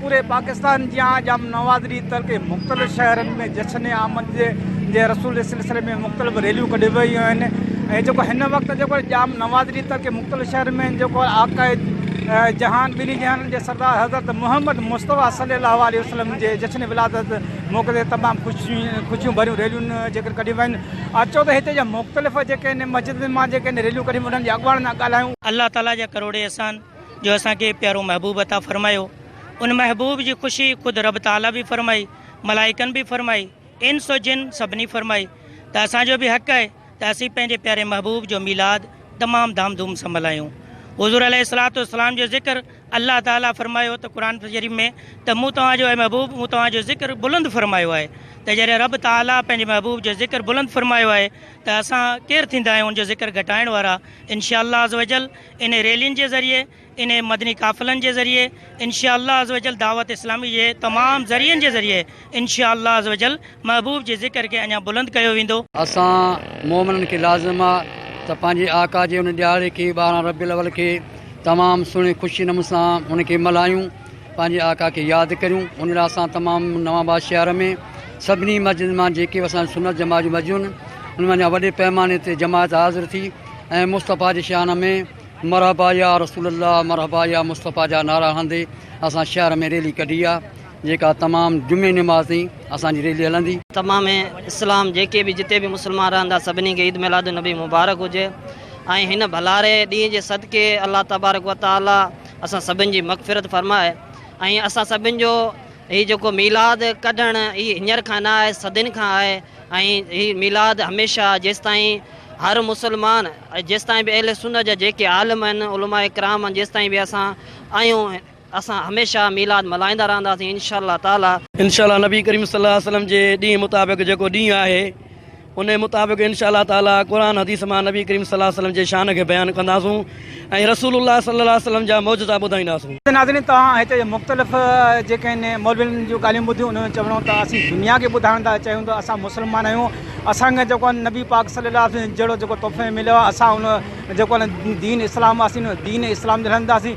پوري پاڪستان جيان ڄام نوازري تعلقي مختلف شهرن ۾ جشن آمد جي جي رسول جي سلسلي ۾ مختلف ريليون ڪڍيون ويون آهن ۽ جيڪو هن وقت جيڪو ڄام نوازري تعلقي مختلف شهرن ۾ جيڪو آقا جهان ٻنهي جهانن جي سردار حضرت محمد مصطفيٰ صلي الله عليه وسلم جي جشن ولادت موقعي تي تمام خوشيون خوشيون ڀريون ريليون جيڪر ڪڍيون ويون آهن اچو ته هتي جا مختلف جيڪي آهن مسجدن مان جيڪي آهن ريليون ڪڍيون انهن جي اڳواڻن سان ڳالهايون. الله تعالي جا ڪروڙين احسان جو اسان کي پيارو محبوب عطا فرمايو ان محبوب جي خوشي خود رب تعالي به فرمائي ملائڪن به فرمائي انس و جن سڀني فرمائي ته اسان جو به حق آهي ته اسين پنهنجي پياري محبوب جو ميلاد تمام ڌام ڌوم سان ملهايون. حضور عليه الصلوة والسلام جو ذڪر الله تعالي فرمايو ته قرآن شريف ۾ ته مون توهان جو اي محبوب مون توهان جو ذڪر بلند فرمايو آهي ته جڏهن رب تعالي پنهنجي محبوب جو ذڪر بلند فرمايو آهي ته اسان ڪير ٿيندا آهيون ان جو ذڪر گهٽائڻ وارا انشاء الله عزوجل انهي ريلين جي ذريعي انهي مدني قافلن جي ذريعي ان شاء الله عزوجل دعوت اسلامي جي تمام ذريعن جي ذريعي ان شاء الله عزوجل محبوب جي ذڪر کي اڃا بلند ڪيو ويندو. اسان مؤمنن کي لازم آ ته پنهنجي آقا جي ان ڏهاڙي کي 12 ربيع الاول کي تمام سهڻي خوشي نموني سان ان کي ملهايون پنهنجي آقا کي ياد ڪريون ان لاء اسان تمام نوان آباد شهر ۾ سڀني مسجدن مان جيڪي به اسان جي سنت جماعت جون مسجدون آهن ان ۾ اڃا وڏي پئماني تي جماعت حاضر ٿي ۽ مصطفيٰ جي شان ۾ مرحبا يا رسول الله مرحبا يا مصطفيٰ جا نعرا هڻندي اسان شهر ۾ ريلي ڪڍي آ جيڪا تمام جمعي نماز تائين اسان جي ريلي هلندي. تمام اسلام جيڪي به جتي به مسلمان رهندا سڀني کي عيد ميلاد النبي مبارڪ هجي ۽ هن ڀلاري ڏينهن جي صدقي الله تبارڪ وتعالي اسان سڀن جي مغفرت فرمائي ۽ اسان سڀن جو هي جيڪو ميلاد ڪڍڻ هي هينئر کان نه آهي صدين کان آهي ۽ هي ميلاد هميشه جيستائين هر مسلمان جيستائين به اهل سنت جا جيڪي عالم آهن علماء ڪرام آهن جيستائين به اسان آهيون اسان هميشه ميلاد ملهائيندا رهنداسين انشاء الله تعالي. انشاء الله نبي ڪريم صلي الله عليه وسلم جي ڏينهن مطابق جيڪو ڏينهن آهي انهي مطابق انشاء الله تعالي قرآن حديث مان نبي ڪريم صلي الله عليه وسلم جي شان کي بيان ڪنداسون ۽ رسول الله صلي الله عليه وسلم جا معجزا ٻڌائينداسون. ناظرين توهان هتي جي مختلف جيڪي آهن مولوين جون ڳالهيون ٻڌيون انهن جو چوڻ هو ته اسين دنيا کي ٻڌائڻ ٿا چاهيون ته اسان مسلمان آهيون اسان کي جيڪو آهي نبي پاڪ صلي الله عليه وسلم جهڙو جيڪو تحفي ۾ مليو آهي اسان ان جيڪو آهي دين اسلام اسين دين اسلام تي هلنداسين.